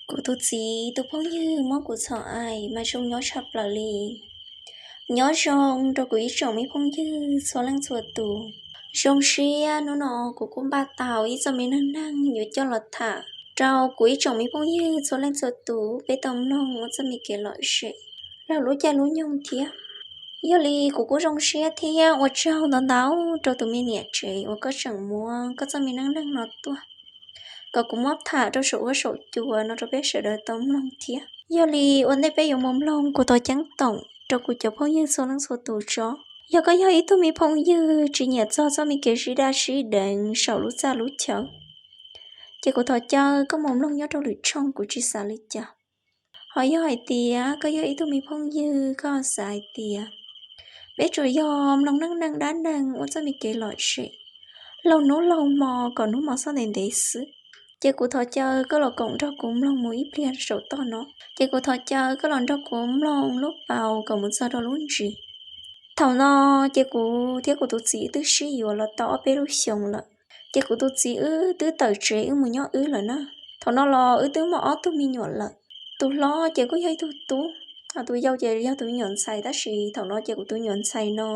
Kuv tus txiv tus phooj ywg muab kuv txhom aim mas zoo nyob tshaj plaws li. Nyob zoo rau kuv ib tsoom me phooj ywg txhua leej txhua tus. Zoo siab hnub no kuv kuj npaj tau ib txoj me neej neeg yuav coj los tham rau kuv ib tsoom me phooj ywg txhua leej txhua tus peb tau mloog ua txoj me kev lom zem raws lub caij lub nyoog thiab. Yog li kuv kuj zoo siab thiab ua tsaug ntau ntau rau tus me niam tsev uas koj tseem muab koj txoj me neej neeg no tuaj kom kuv muab tham rau saum huab saum cua no rau peb sawv daws tau mloog thiab. Yog li ua ntej peb yuav mus mloog kuv thov ceeb toom rau kuv cov phooj ywg txhua leej txhua tus tso. Yog koj yog ib tug me phooj ywg tsis nyiam txog txoj me kev sib daj sib deev saum lub txaj lub chaw, ces kuv thov caw koj mus mloog nyob rau lwm tshooj kuv tsis xav li cas. Ho yog hais tias koj yog ib tug me phooj ywg koj xav hais tias peb tsuas yog mloog neej neeg dab neeg ua txoj me kev lom zem laug hnub laug hmo kom hnub hmo txhob ntev ntev xwb, ces kuv thov caw koj los koom nrog kuv mloog mus ib pliag saum toj no. Ces kuv thov caw koj los nrog kuv mloog lub paus kom mus txog rau lub ntsis. Thaum no ces kuv thiab kuv tus txiv twb sib yuav los tau ob peb lub xyoos lawm. Ces kuv tus txiv wb twb tawm tsev wb mus nyob wb lawm na. Thaum no los wb twb muaj ob tug me nyuam lawm. Tus hlob ces kuj yog ib tug tub, ho tus yau ces yog tus me nyuam ntxhais tab sis thaum no ces kuv tus me nyuam ntxhais no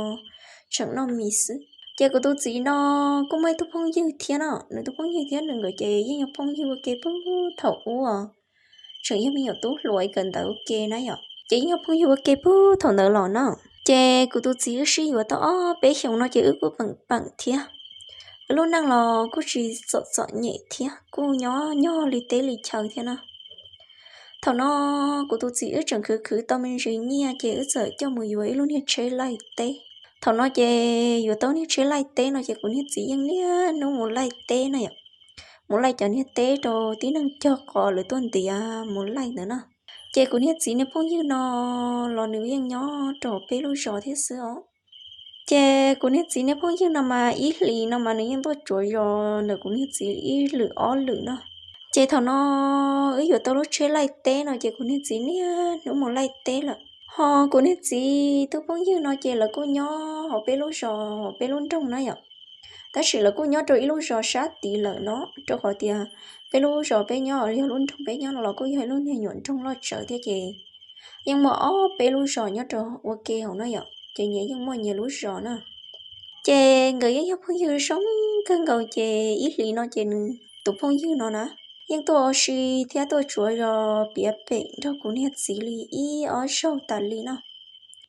tseem noj mis xwb. Ces kuv tus txiv no kuj muaj ib tug phooj ywg thiab no, nws tus phooj ywg thiab nws nkawd ces yeej yog phooj ywg ua ke puag thaum ub os. Tseem yog me nyuam tub hluas kawm ntawv ua ke na yom, ces yeej yog phooj ywg ua ke puag thaum ntawd los no. Ces kuv tus txiv wb sib yuav tau ob peb xyoos no ces wb kuj peem peem thiab. Wb lub neej los kuj tsis txom txom nyem thiab, kuj nyob nyog li teb li chaw thiab na. Thaum no kuv tus txiv wb tseem khwv khwv tau me ntsis nyiaj ces wb txawm coj mus yuav ib lub niag tsheb laij teb. Thaum no ces yuav tau niag tsheb laij teb no ces kuv niag txiv yeej niaj hnub mus laij teb na yom, mus laij cov niag teb rau tib neeg cog qos lawv tuaj ntiav mus laij ntawd na. Ces kuv niag txiv niag phooj ywg no los nws yeej nyob rau peb lub zos thiab xwb os. Ces kuv niag txiv niag phooj ywg no mas ib hlis no mas nws yeej tuaj tsuav zos ntawm kuv niag txiv ib lwm ob lwm no. Ces thaum no wb yuav tau lub tsheb laij teb no ces kuv niag txiv niaj hnub mus laij teb lawm. Ho kuv niag txiv tus phooj ywg no ces lawv kuj nyob hauv peb lub zos hauv peb lub nroog na yom. Tab sis lawv kuj nyob rau ib lub zos sab tid lawm no, rau qhov tias peb lub zos peb nyob yog lub nroog peb nyob no los kuj yog ib lub niag nyuam nroog loj tsawv thiab ces yeej muaj ob peb lub zos nyob rau ua ke hauv no yom, ces nyias yeej muaj nyias lub zos na. Ces nkawd yeej yog phooj ywg zoo kawg nkaus ces ib hlis no ces nws tus phooj ywg no na yeej tuaj ua si thiab tuaj tsuav zos piav pem nrog kuv niag txiv li ib ob zaug tas li no.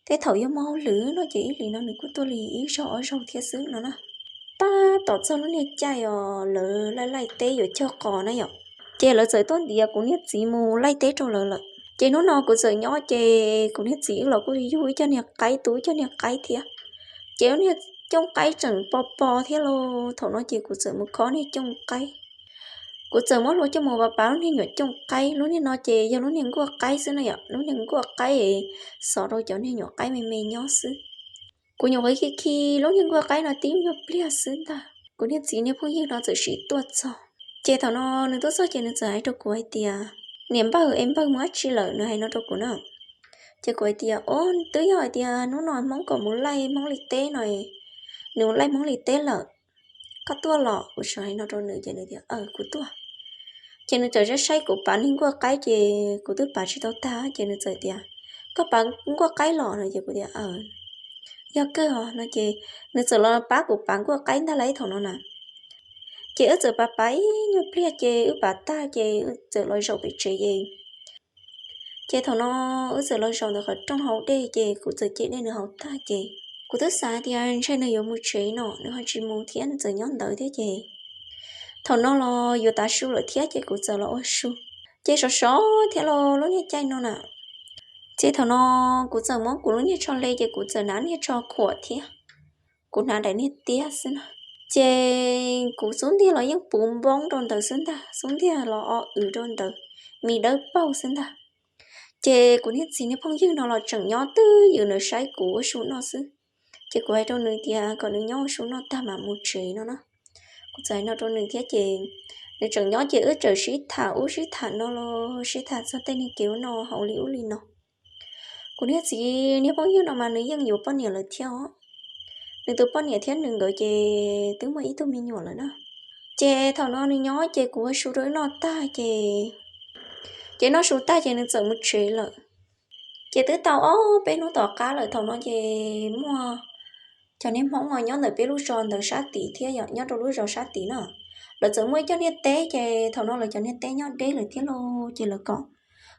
Tej thaum yog muaj hauj lwm no ces ib hlis no nws kuj tuaj li ib zaug ob zaug thiab xwb no na. Tab tom txog lub niag caij os lawv laij laij teb yuav cog qos na yom, ces lawv txawm tuaj ntiav kuv niag txiv mus laij teb rau lawv lawm. Ces hnub no kuv txawm nyob ces kuv niag txiv wb los kuj yug ib co niag qaib, tu ib co niag qaib thiab. Ces lub niag cooj qaib tseem pos pos thiab lauj, thaum no ces kuv txawm mus khob niag cooj qaib. Kuv txawm muab hlua coj mus pav pav lub niag nyuam cooj qaib, lub niag no ces yog lub niag nkuaj qaib xwb na yom, lub niag nkuaj qaib es xov rau cov niag nyuam qaib me me nyob xwb. Kuv nyuam qhuav khi khi lub niag nkuaj qaib no tib nyuag pliag xwb ntag, kuv niag txiv niag phooj ywg no txawm sim tuaj txog. Ces thaum no nws tuaj txog ces nws txawm hais rau kuv hais tias, niam npawg es npawg mus dab tsi lawm, nws hais no rau kuv na. Ces kuv hais tias, o, twb yog hais tias hnub no Hmoob kom mus laij Hmoob li teb no, nws mus laij Hmoob li teb lawm, koj tuaj los? Kuv txawm hais no rau nws ces nws tias, aws, kuv tuaj. Ces nws txawm saib saib kuv pav niag nkuaj qaib ces kuv twb pav tsis tau tag ces nws txawm tias, koj pav nkuaj qaib los no? Ces kuv tias, aws, yog kawg os no ces nws txawm los pab kuv pav nkuaj qaib ntag lauj thaum no na. Ces wb txawm pav pav ib nyuag pliag ces wb pav tag ces wb txawm los zaum pem tsev ces, ces thaum no wb txawm los zaum ntawm qhov rooj haus dej ces kuv txawm ce dej nws haus tag ces kuv twb xav tias ntshe nws yuav mus tsev no nws ho tsis mus thiab nws txawm nyob ntawd thiab ces thaum no los yuav tav su lawm thiab ces kuv txawm los ua su. Ces sov sov thiab los lub niag caij no na, ces thaum no kuv txawm muab kuv lub niag tsho hle ces kuv txawm hnav niag tsho khuam thiab, kuv hnav daim niag tiab xwb na. Ces kuv xub ntiag los yeej puv npoob rau ntawd xwb ntag, xub ntiag los o wv rau ntawd, mis dawb paug xwb ntag. Ces kuv niag txiv niag phooj ywg no los tseem nyob twj ywm ntawd saib kuv ua su noj xwb. Ces kuv hais rau nws tias kom nws nyob ua su noj tag mam mus tsev no na. Kuv txawm hais no rau nws thiab ces nws tseem nyob ces wb txawm sib tham ub sib tham no los sib tham txog tej niag kev ua noj haus li ub li no. Kuv niag txiv niag phooj ywg no mas nws yeej yuav poj niam lawm thiab os. Nws tus poj niam thiab nws nkawd ces twb muaj ib tug me nyuam lawm na. Ces thaum no nws nyob ces kuv ua su rau wb noj tag ces Ces noj su tag ces nws txawm mus tsev lawm. Ces twb tau ob peb hnub tom qab lawm, thaum no ces muaj cov niag Hmoob uas nyob ntawm peb lub zos ntawd sab tid thiab, yog nyob rau lub zos sab tid na, lawv txawm muaj ib co niag teb, ces thaum no lawv cov niag teb nyob deb lawm thiab lauj, ces lawv kom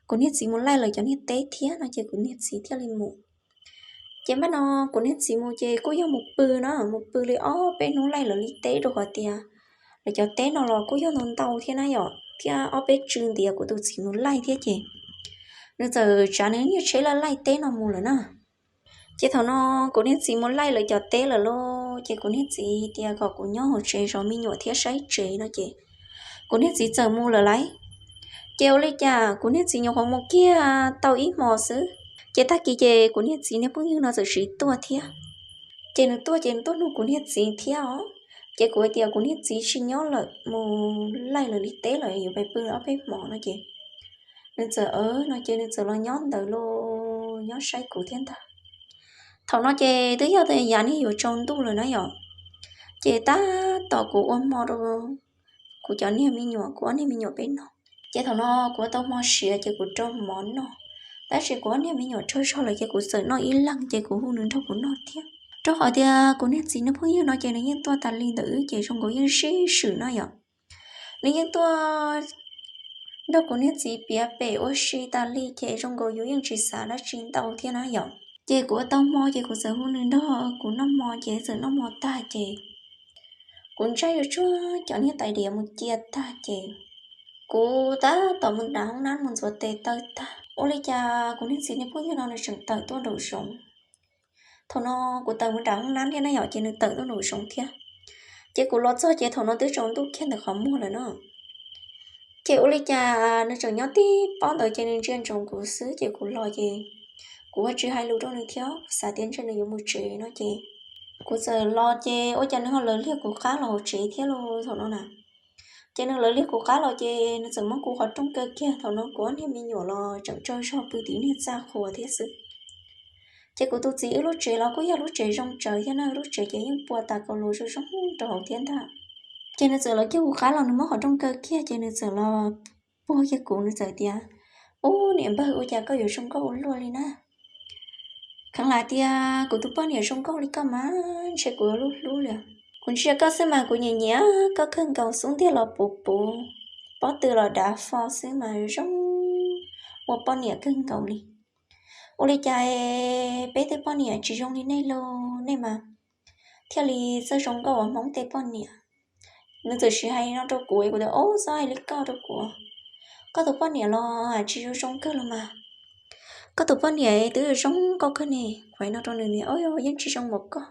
kuv niag txiv mus laij lawv cov niag teb thiab no ces kuv niag txiv thiaj li mus. Ces npaj no kuv niag txiv mus ces kuj yog mus pw na, mus pw li ob peb hnub laij lawv li teb, rau qhov tias lawv cov teb no los kuj yog ntau ntau thiab na yom, thiab ob peb tsw ntiav kuv tus txiv mus laij thiab ces nws txawm tsav nws niag tsheb laij laij teb no mus lawm na. Ces thaum no kuv niag txiv mus laij lawv cov teb lawm lauj, ces kuv niag txiv tias kom kuv nyob hauv tsev zov me nyuam thiab saib tsev no ces kuv niag txiv txawm mus lawm lauj. Ces ua li cas kuv niag txiv nyuam qhuav mus kiag tau ib hmos xwb, ces tag kis ces kuv niag txiv niag phooj ywg no txawm tsiv tuaj thiab. Ces nws tuaj ces nws tuaj nug kuv niag txiv thiab os. Ces kuv hais tias kuv niag txiv tsis nyob lawm, mus laij lawv li teb lawm, yuav pais pw ob peb hmos no ces nws txawm, no ces nws txawm los nyob ntawd los nyob saib kuv thiab ntag. Thaum no ces twb yog yav niag yuav tsaus ntuj lawm na yom. Ces tab tom kuv ua hmo rau kuv cov niag me nyuam, kuv ob niag me nyuam peb noj. Ces thaum no kuv ua tau hmo siav ces kuv rau mov noj, tab sis kuv ob niag me nyuam tsaug zog lawm ces kuv txawm noj ib leeg ces kuv hu nws nrog kuv noj thiab. Rau qhov tias kuv niag txiv niag phooj ywg no ces nws yeej tuaj tas li ntawm wb ces zoo nkaus yeej sib swm no yom. Nws yeej tuaj nrog kuv niag txiv piav pem ua si tas li ces zoo nkaus yus yeej tsis xav dab tsi ntau thiab na yom. Ces kuv ua tau hmo ces kuv txawm hu nws nrog kuv noj hmo ces txawm noj hmo tag ces kuv ntsaj yuav tsuag cov niag tais diav mus cia tag ces kuv tab tom mus nram hoob nab mus ntxuav tes taw tag, ua li cas kuv niag txiv niag phooj ywg no nws tseem tawm tuaj nraum zoov. Thaum no kuv tawm mus nram hoob nab thiab na yom, ces nws tawm tuaj nraum zoov thiab. Ces kuv los txog ces thaum no twb tsaus ntuj kiag ntawm qhov muag lawm no. Ces ua li cas nws tseem nyob tib pob ntawd ces nws ntsia ntsoov kuv xwb ces kuv los ces kuv ua tsis hais lus rau nws thiab, xav tias ntshe nws yuav mus tsev no ces kuv txawm los ces ua cas nws ho lawv liag kuv qab los hauv tsev thiab los thaum no na. Ces nws lawv liag kuv qab los ces nws txawm muab kuv qhov rooj kaw kiag, thaum no kuv ob niag me nyuam los tseem tsaug zog pw tim niag txaj qhua thiab xwb. Ces kuv tus txiv wb lub tsev los kuj yog lub tsev zoo tsawv thiab na, lub tsev ces yeej pua tas kaus lus zoo zoo rau hauv thiab ntag. Ces nws txawm lawv kiag kuv qab los nws muab qhov rooj kaw kiag ces nws txawm los puag kiag kuv, nws txawm tias, Ub, niam npawg, ua cas koj yuav zoo nkauj ua luaj li na? Kheev lam tias kuv tus poj niam zoo nkauj li koj mas ntshe kuv yuav lub hlub li. Kuv ntsia koj xwb mas kuv nyiam nyiam koj kawg nkaus, xub ntiag los puv puv, pob tw los dav fo xwb mas zoo ua poj niam kawg nkaus li. Ua li cas peb tej poj niam tsis zoo li nej lauj, nej mas thiaj li txawj zoo nkauj ua Hmoob tej poj niam. Nws txawm siv hais no rau kuv, kuv tias, Ob, txhob hais li koj rau kuv. Koj tus poj niam los tsis zoo zoo kawg los mas. Koj tus poj niam twb zoo nkauj kawg ne. Kuv hais no rau nws, Nws yeej tsis zoo npaum koj,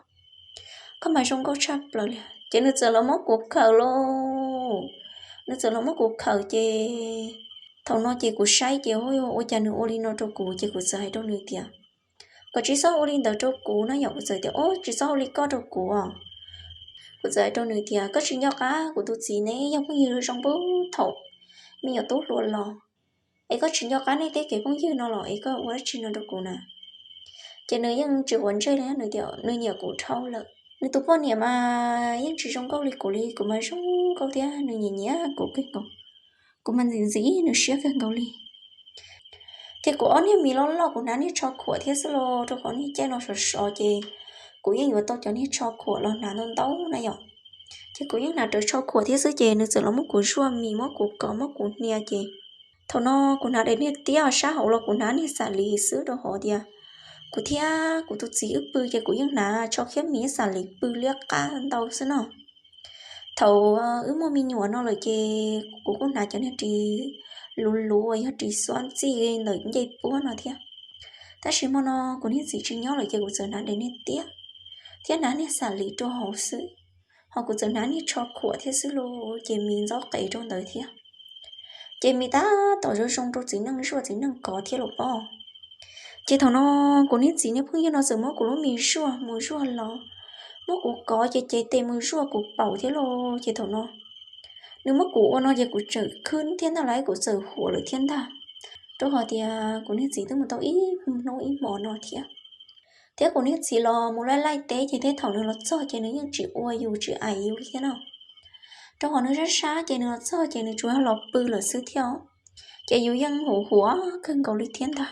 koj mas zoo nkauj tshaj plaws li. Ces nws txawm los muab kuv khawm lauj. Nws txawm los muab kuv khawm ces thaum no ces kuv saib ces ua cas nws ua li no rau kuv ces kuv txawm hais rau nws tias, Koj tsis txhob ua li ntawd rau kuv na yom. Kuv txawm tias, Ob, tsis txhob ua li koj rau kuv. Kuv txawm hais rau nws tias, Koj tsis nco qab kuv tus txiv ne, yog phooj ywg zoo npaum thaum me nyuam tub hluas los, es koj tsis nco qab nej tej kev phooj ywg no los es koj ua dab tsi no rau kuv na? Ces nws yeej tsis quav ntsej li, nws tias nws nyiam kuv dhau lawm. Nws tus poj niam mas yeej tsis zoo nkauj li kuv li, kuv mas zoo nkauj thiab nws nyiam nyiam kuv kawg nkaus. Kuv mas ntxim ntxim nws siab kawg nkaus li. Ces kuv ob niag mis loj loj kuv hnav niag tsho khuam thiab xwb los, rau qhov niag caij no sov sov ces kuv yeej yuav tau cov niag tsho khuam los hnav ntau ntau na yom. Ces kuv yeej hnav rawv tsho khuam thiab xwb ces nws txawm los muab kuv zuaj mis, muab kuv kov, muab kuv hnia ces thaum no kuv hnav daim niag tiab, sab hauv los kuv hnav niag xam lis xwb, rau qhov tias kuv thiab kuv tus txiv wb pw ces kuv yeej hnav tsho khiab mis xam lis pw liab qab ntau xwb no. Thaum wb muaj me nyuam no lawm ces kuv kuj hnav cov niag ris luv luv uas yog ris xuab txij ntawm ncej puab no thiab. Tab sis hmo no kuv niag txiv tsis nyob lawm ces kuv txawm hnav daim niag tiab thiab hnav niag xam lis rau hauv xwb, ho kuv txawm hnav niag tsho khuam thiab xwb los ces mis ntxob qev rau ntawd thiab. Ces mis tab tom zoo zoo rau txiv neej zuaj txiv neej kov thiab los pob. Ces thaum no kuv niag txiv niag phooj ywg no txawm muab kuv lub mis zuaj mus zuaj los, muab kuv kov ces cev tes mus zuaj kuv paum thiab los. Ces thaum no nws muab kuv ua no ces kuv txawm khwb thiab ntag lauj, kuv txawm huam lawm thiab ntag, rau qhov tias kuv niag txiv twb mus tau ib hnub ib hmo no thiab. Thiab kuv niag txiv los mus laij laij teb ces tej thaum nws los txog ces nws yeej tsis ua yus tsis aim yus li thiab no, rau qhov nws sab sab ces nws los txog ces nws tsuas yog los pw lawm xwb thiab os. ces yus yeej huv huav kawg nkaus li thiab ntag.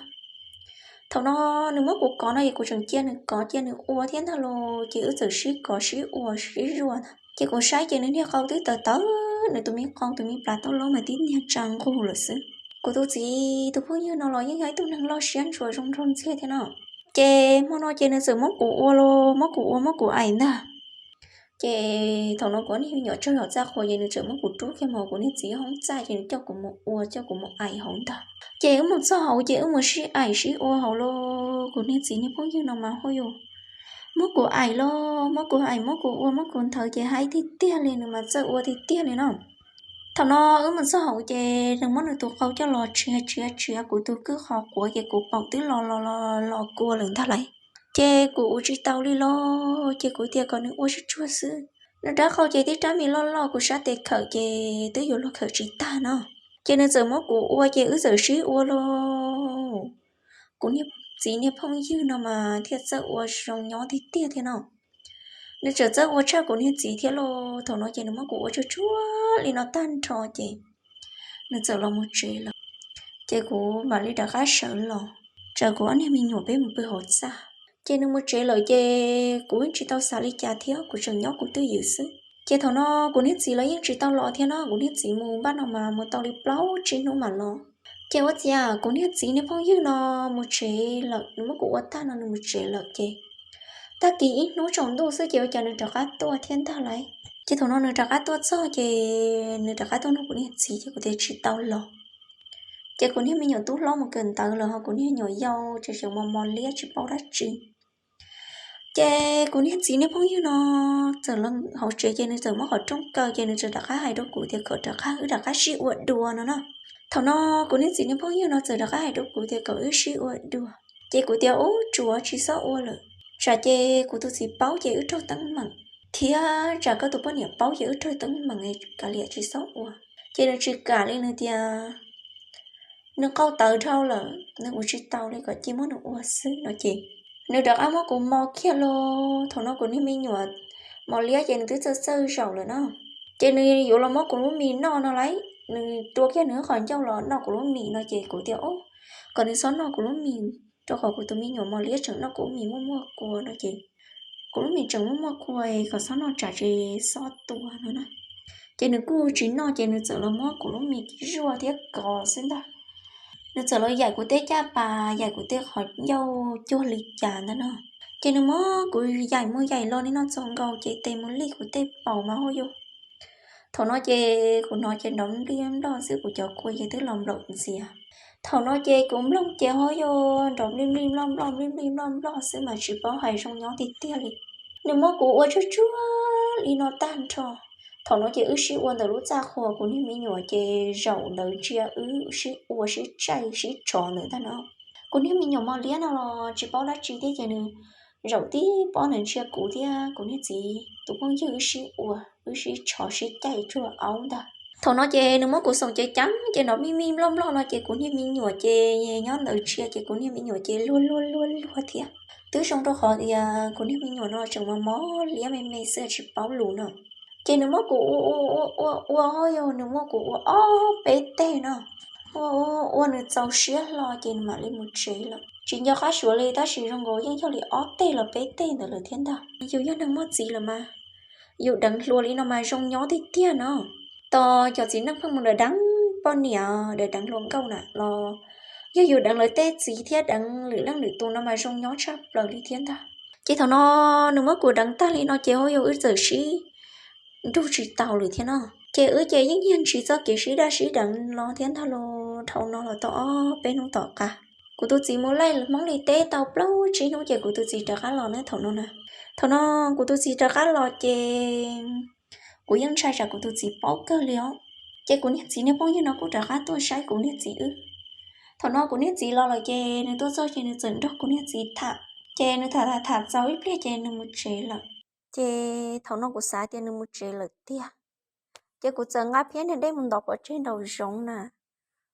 Thaum no nws muab kuv kov no es kuv tseem cia nws kov cia nws ua thiab ntag los ces wb txawm sib kov sib ua sib zuaj ntag. Ces kuv saib ces nws niag qau twb tawv tawv, nws tus me qau tus me plas taub laub mas tib niag tsa nqug lawm xwb. Kuv tus txiv tus phooj ywg no los yeej yog ib tug neeg loj siab ntsuas zoo nraug ntxiag thiab no. Ces hmo no ces nws txawm muab kuv ua los muab kuv ua muab kuv aim ntag. Ces thaum no kuv ob niag me nyuam tsaug zog txaj qhua ces nws txawm muab kuv rub kiag mus kuv niag txiv hoob txaj ces nws coj kuv mus ua coj kuv mus aim hauv ntag. Ces wb mus txog hauv ces wb mus sib aim sib ua hauv los kuv niag txiv niag phooj ywg no mas hauj yus muab kuv aim los muab kuv aim muab kuv ua muab kuv nthawv ces haib tiag tiag li, nws mas txawj ua tiag tiag li no. Thaum no wb mus txog hauv ces nws muab nws tus qau coj los tsia tsia tsia kuv tus kwj qhov quav ces kuv paum twb los los los los kua lawm ntag lauj. Ces kuv ua tsis tau li los ces kuv tias kom nws ua tsuag tsuag xwb. Nws rab qau ces tib rab me loj loj, kuv sab tes khawm ces twb yuav luag khawm tsis tag no. Ces nws txawm muab kuv ua ces wb txawm sib ua los. Kuv niag txiv niag phooj ywg no mas thiaj txawj ua zoo nyob tiag tiag thiab no. Nws txawm txawj ua tshaj kuv niag txiv thiab los. Thaum no ces nws muab kuv ua tsuag tsuag li no tag nrho ces nws txawm los mus tsev lawm. Ces kuv mam li rov qab sawv los, tsaws kuv ob niag me nyuam peb mus pw hauv txaj. Ces nws mus tsev lawm ces kuv yeej tsis tau xav li cas thiab, kuv tseem nyob kuv twj ywm xwb. Ces thaum no kuv niag txiv los yeej tsis tau los thiab no, kuv niag txiv mus npaj no mas mus tau li plaub tsib hnub mam los. Ces ua ciav kuv niag txiv niag phooj ywg no mus tsev lawm, nws muab kuv ua tag no nws mus tsev lawm ces tag kis ib hnub tsaus ntuj xwb ces ua cas nws rov qab tuaj thiab ntag lauj. Ces thaum no nws rov qab tuaj txog ces nws rov qab tuaj nug kuv niag txiv ces kuv tias tsis tau los. Ces kuv niag me nyuam tub hlob mus kawm ntawv lawm ho kuv niag me nyuam yau tseem tseem mos mos liab tsis paub dab tsi. Ces kuv niag txiv niag phooj ywg no txawm los hauv tsev ces nws txawm muab qhov rooj kaw ces nws txawm rov qab hais rau kuv tias kom rov qab wb rov qab sib ua dua no na. Thaum no kuv niag txiv niag phooj ywg no txawm rov qab hais rau kuv tias kom wb sib ua dua. Ces kuv tias ub tsuav tsis txhob ua lawm, tsam ces kuv tus txiv paub ces wb raug teeb meem, thiab tsam koj tus poj niam paub ces wb raug teeb meem, kav liam tsis txhob ua. Ces nws tsis kam li, nws tias nws qau tawv dhau lawm nws ua tsis tau li, kom cia muab nws ua xwb no ces nws rov qab muab kuv mos kiag los. Thaum no kuv niag me nyuam mos liab ces nws twb txawj txawj zaum lawm no. Ces nws yuav los muab kuv lub mis noj no lauj, nws rua kiag nws qhov ncauj los noj kuv lub mis no ces kuv tias o, kom nws txhob noj kuv lub mis, rau qhov kuv tus me nyuam mos liab tseem noj kuv lub mis muaj muaj kua no ces kuv lub mis tseem muaj muaj kua, kom txhob noj tsam ces xob tua no na. Ces nws kuj tsis noj ces nws txawm los muab kuv lub mis zuaj thiab kov xwb ntag. Nws txawm los yaim kuv tej caj pas, yaim kuv tej qhov ncauj cuag li cas ntag no. Ces nws muab kuv yaim mus yaim los li no txaus nkaus ces tes mus lij kuv tej paum mas hauj yus. Thaum no ces kuv hnov ces nrov nplij nploj xwb, kuv cov kua ces twb los nplaum ntxias. Thaum no ces kuv mloog ces hauj yus nrov nplij nplij nploj nploj nplij nplij nploj nploj xwb mas tsis paub hais zoo nyob tiag tiag li. Nws muab kuv ua tsuag tsuag li no tag nrho. Thaum no ces wb sib ua ntawm lub txaj qhua, kuv niag me nyuam ces zaum ntawd ntsia wb sib ua sib tsaij sib tshov ntawd ntag no. Kuv niag me nyuam mos liab no los tsis paub dab tsi thiab ces nws zaum tib pob ntawd ntsia kuv thiab kuv niag txiv tus phooj ywg wb sib ua, wb sib tshov sib caij tsuag aub ntag. Thaum no ces nws muab kuv xoom cev ceeb ces nrov mij mij nploj nploj no ces kuv niag me nyuam ces nyob ntawd ntsia ces kuv niag me nyuam ces luag luag luag luag thiab. Twb zoo rau qhov tias kuv niag me nyuam no tseem mos mos liab me me xwb tsis paub lus no. Ces nws muab kuv ua ua ua ua hauj yus, nws muab kuv ua ob peb teg no. Ua ua ua nws txaus siab hlo ces nws mam li mus tsev lawm. Tsis nco qab suav li tab sis zoo nkaus yeej yog li ob teg los peb teg ntawd lawm thiab ntag. Yus yog neeg muaj txiv lawm mas yus deev hluas li no mas zoo nyob tiag tiag no. Tos cov txiv neej pheej mus deev deev poj niam, deev deev hluas nkauj na los yog yus deev lawv tej txiv thiab deev lwm leej lwm tus no mas zoo nyob tshaj plaws li thiab ntag. Ces thaum no nws muab kuv deev tag li no ces hauj yus wb txawm sib nrug tsis tau lawm thiab no. Ces wb ces yeej yog ntsib txoj kev sib daj sib deev los thiab ntag los dhau no los tau ob peb hnub tom qab. Kuv tus txiv mus laij Hmoob li teb tau plaub tsib hnub ces kuv tus txiv rov qab los na thaum no na. Thaum no kuv tus txiv rov qab los ces kuv yeej ntshai tsam kuv tus txiv paub kawg li os. Ces kuv niag txiv niag phooj ywg no kuj rov qab tuaj saib kuv niag txiv wb. Thaum no kuv niag txiv los lawm ces nws tuaj txog ces nws txawm nrog kuv niag txiv tham. Ces nws tham tham tham txaus ib pliag ces nws mus tsev lawm. Ces thaum no kuv xav tias nws mus tsev lawm tiag. Ces kuv txawm nqa phiab niag dej mus ntov pov tseg nraum zoov na.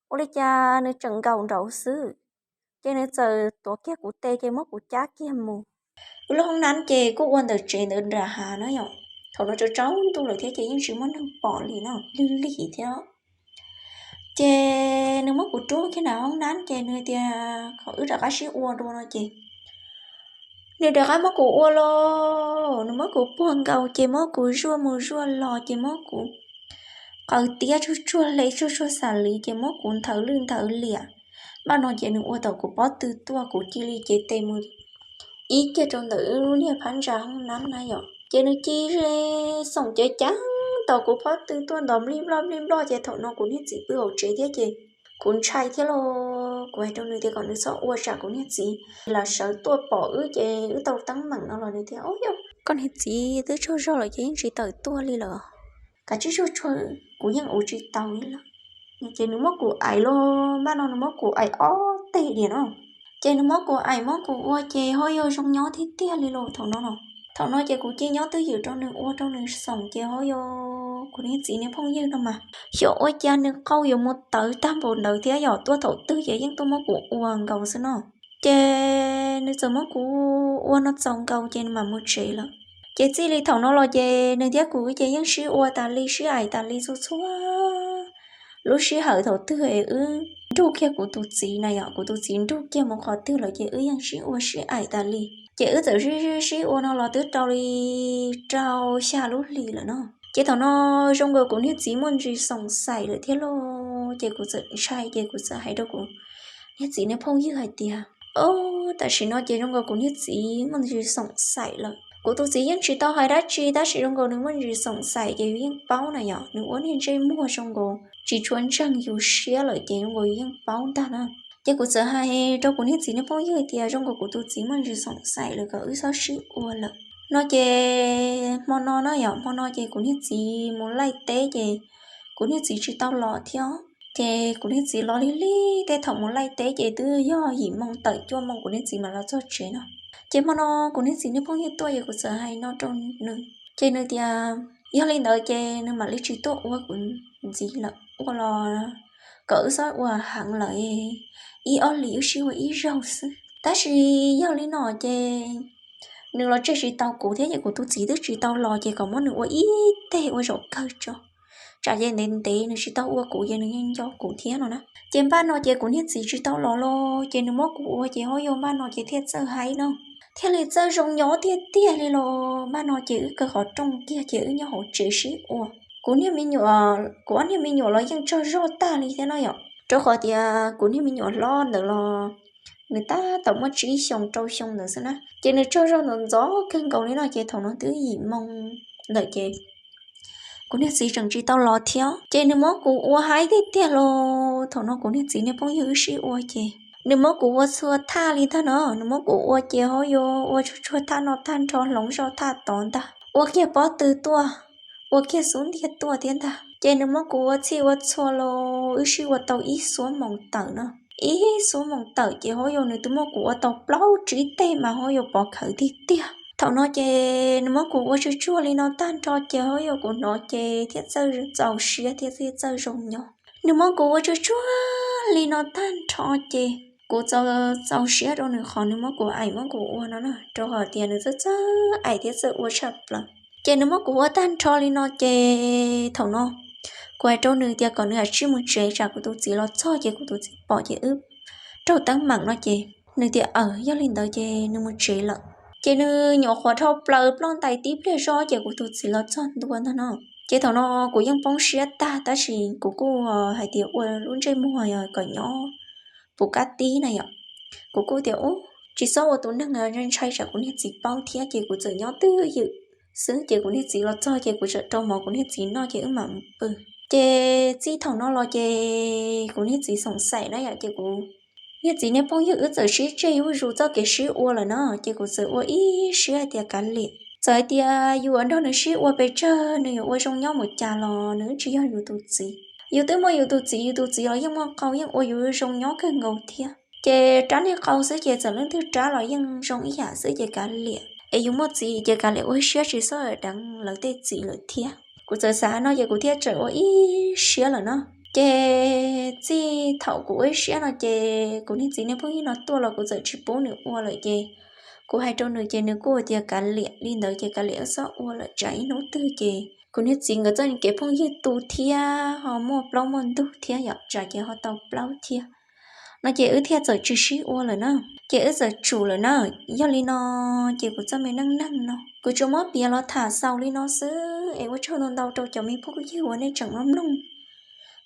Ua li cas nws tseem nkaum nraud xwb. Ces nws txawm tuav kiag kuv tes ces muab kuv cab kiag mus. Wb lub hoob nab ces kuj ua ntawm tsev ntawd nram hav na yom. Thaum no tsaus tsaus ntuj lawm thiab ces yeej tsis muaj neeg pom li no, lig lig thiab. Ces nws muab kuv rub kiag nram hoob nab ces nws tias kom wb rov qab sib ua dua no ces nws rov qab muab kuv ua los, nws muab kuv puag nkaus ces muab kuv zuaj mus zuaj los ces muab kuv qaws tiab tsuag tsuag hle tsuag tsuag xas li ces muab kuv nthawv lwj nthawv liam. Npaj no ces nws ua tau kuv pob tw tuaj kuv cia li cev tes mus ib kiag rau ntawm wb lub niag phab ntsa hoob nab na yom. Ces nws cia li xoom cev ceev tau kuv pob tw tuaj ntos nplij nploj nplij nploj ces thaum no kuv niag txiv pw hauv tsev thiab ces kuv ntshai thiab los kuv hais rau nws tias kom nws txhob ua tsam kuv niag txiv los sawv tuaj pom wb ces wb tau teeb meem no los nws tias, Ub yog koj niag txiv twb tsaug zog lawm ces yeej tsis tawm tuaj li lawm. Kav tsij tsuag tsuag, kuv yeej ua tsis tau li lawm. Ces nws muab kuv aim los, npaj no nws muab kuv aim ob teg diam no. Ces nws muab kuv aim muab kuv ua ces ho yog zoo nyob tiag tiag li los thaum no no. Thaum no ces kuv cia nyob twj ywm rau nws ua rau nws xoom ces ho yog kuv niag txiv niag phooj ywg no mas xyov ua cas nws qau yuav mus tawv tag npaum ntawd thiab yom, tuaj thaum twg ces yeej tuaj muab kuv ua nkaus xwb no. Ces nws txawm muab kuv ua no txaus nkaus ces nws mam mus tsev lawm. Ces txij li thaum no los ces nws thiab kuv ces yeej sib ua tas li sib aim tas li txhua txhua lub sij hawm thaum twg wb nrug kiag kuv tus txiv na yom, kuv tus txiv nrug kiag mus qhov twg lawm ces wb yeej sib ua sib aim tas li. Ces wb txawm sib sib sib ua no los twb rau li rau xya lub hlis lawm no. Ces thaum no zoo nkaus kuv niag txiv muaj ntsis xoom xaim lawm thiab lauj, ces kuv txawm ntshai ces kuv txawm hais rau kuv niag txiv niag phooj ywg hais tias, Au, tam sim no ces zoo nkaus kuv niag txiv muaj ntsis xoom xaim lawm. Kuv tus txiv yeej tsis tau hais dab tsi tab sis zoo nkaus nws muaj ntsis xoom xaim ces yus yeej paub na yom, nws ua niag ntsej muag zoo nkaus tsis tshua ntseeg yus siab lawm ces zoo nkaus yus yeej paub ntag na. Ces kuv txawm hais rau kuv niag txiv niag phooj ywg tias zoo nkaus kuv tus txiv muaj ntsis xoom xaim lawm kom wb txhob sib ua lawm no ces hmo no na yom, hmo no ces kuv niag txiv mus laij teb ces kuv niag txiv tsis tau los thiab. Ces kuv niag txiv los lig lig tej thaum mus laij teb ces twb yog yim moo tawm cuaj moo kuv niag txiv mam los txog tsev no. Ces hmo no kuv niag txiv niag phooj ywg tuaj ces kuv txawm hais no rau nws ces nws tias yog li ntawd ces nws mam li tsis tuaj ua kuv ntxiv lawm, ua los kom wb txhob ua heev lawm, ib ob hlis wb sib ua ib zaug xwb. Tab sis yog li no ces nws los tseg tsis tau kuv thiab ces kuv tus txiv twb tsis tau los ces kom muab nws ua ib teg ua zaum kawg tso, tsam ces ntev ntev nws tsis tau ua kuv ces nws yeej nco kuv thiab no na. Ces npaj no ces kuv niag txiv tsis tau los los ces nws muab kuv ua ces ho yog npaj no ces thiaj txawj haib no, thiaj li txawj zoo nyob tiag tiag li los. Npaj no ces wb kaw qhov rooj kiag ces wb nyob hauv tsev sib ua. Kuv niag me nyuam, kuv ob niag me nyuam los yeej tsaug zog tag li thiab no yom, rau qhov tias kuv niag me nyuam hlob ntawd los nws tab tom muaj tsib xyoo rau xyoo ntawd xwb na, ces nws tsaug zog ntxov ntxov kawg nkaus li no ces thaum no twb yim moo ntawm ces kuv niag txiv tseem tsis tau los thiab ces nws muab kuv ua haib tiag tiag los. Thaum no kuv niag txiv niag phooj ywg wb sib ua ces nws muab kuv ua txhua thaj li ntag no, nws muab kuv ua ces ho yuav ua tsuag tsuag thaj no tag nrho, hloov zoj thaj tod ntag, ua kiag pob tw tuaj, ua kiag xub ntiag tuaj thiab ntag. Ces nws muab kuv ua txhij ua txhua los wb sib ua tau ib xuab moos tawm no, ib xuab moos tawm ces ho yog nws twb muab kuv ua tau plaub tsib teg mas ho yuav pov khawv tiag tiag. Thaum no ces nws muab kuv ua tsuag tsuag li no tag nrho ces ho yog kuv hnov ces thiaj txawj txaus siab thiab thiaj txawj zoo nyob. Nws muab kuv ua tsuag tsuag li no tag nrho ces kuv txaus siab rau nws qhov nws muab kuv aim muab kuv ua no na, rau qhov tias nws txawj txawj aim thiab txawj ua tshaj plaws. Ces nws muab kuv ua tag nrho li no ces thaum no kuv hais rau nws tias kom nws cia li mus tsev tsam kuv tus txiv los txog ces kuv tus txiv pom ces wb raug teeb meem no ces nws tias aw yog li ntawd ces nws mus tsev lawm. Ces nws nyuam qhuav dhau plaws ploj ntais tib pliag zoj ces kuv tus txiv los txog ntua ntag no. Ces thaum no kuv yeej poob siab tag tab sis kuv kuj hais tias ua lub ntsej muag kom nyob puv kab tib na yom. Kuv kuj tias ub tsis txhob ua tus neeg ntshai tsam kuv niag txiv paub thiab ces kuv txawm nyob twj ywm xwb ces kuv niag txiv los txog ces kuv txawm rau mov kuv niag txiv noj ces wb mam mus pw. Ces txij thaum no los ces kuv niag txiv xoom xaim na yom ces kuv niag txiv niag phooj ywg wb txawm sib tseg zuj zus txoj kev sib ua lawm na ces kuv txawm ua ib siab hais tias kav liam, txawm hais tias yus nrog nws sib ua pes tsawg nws yuav ua zoo nyob mus cas los nws tsis yog yus tus txiv. Yus twb muaj yus tus txiv, yus tus txiv los yeej muaj qau yeej ua yus zoo nyob kawg nkaus thiab ces rab niag qau xwb ces txawm leej twg rab los yeej zoo ib yam xwb ces kav liam es yus muaj txiv ces kav liam ua siab tsis txhob deev lawv tej txiv lawm thiab. Kuv txawm xav no ces kuv thiaj tseem ua ib siab lawm no. Ces txij thaum kuv ua ib siab no ces kuv niag txiv niag phooj ywg no tuaj los kuv txawm tsis pub nws ua lawm ces Kuv hais rau nws ces nws kuj tias kav liam li ntawd ces kav liam wb txhob ua lawm tsam ib hnub twg ces kuv niag txiv nkawd txoj kev phooj ywg tu thiab ho muaj plaub muaj ntug thiab yom, tsam ces ho tau plaub thiab no ces wb thiaj txawm tsis sib ua lawm na. Ces wb txawm tsum lawm na. Yog li no ces kuv txoj me neej neeg no kuv tsuas muab piav los tham xaus li no xwb es ua tsaug ntau ntau rau cov me phooj ywg uas nej tseem mloog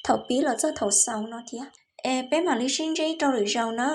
thaum pib los txog thaum xaus no thiab. Es peb mam li sib ntsib rau lwm zaus na.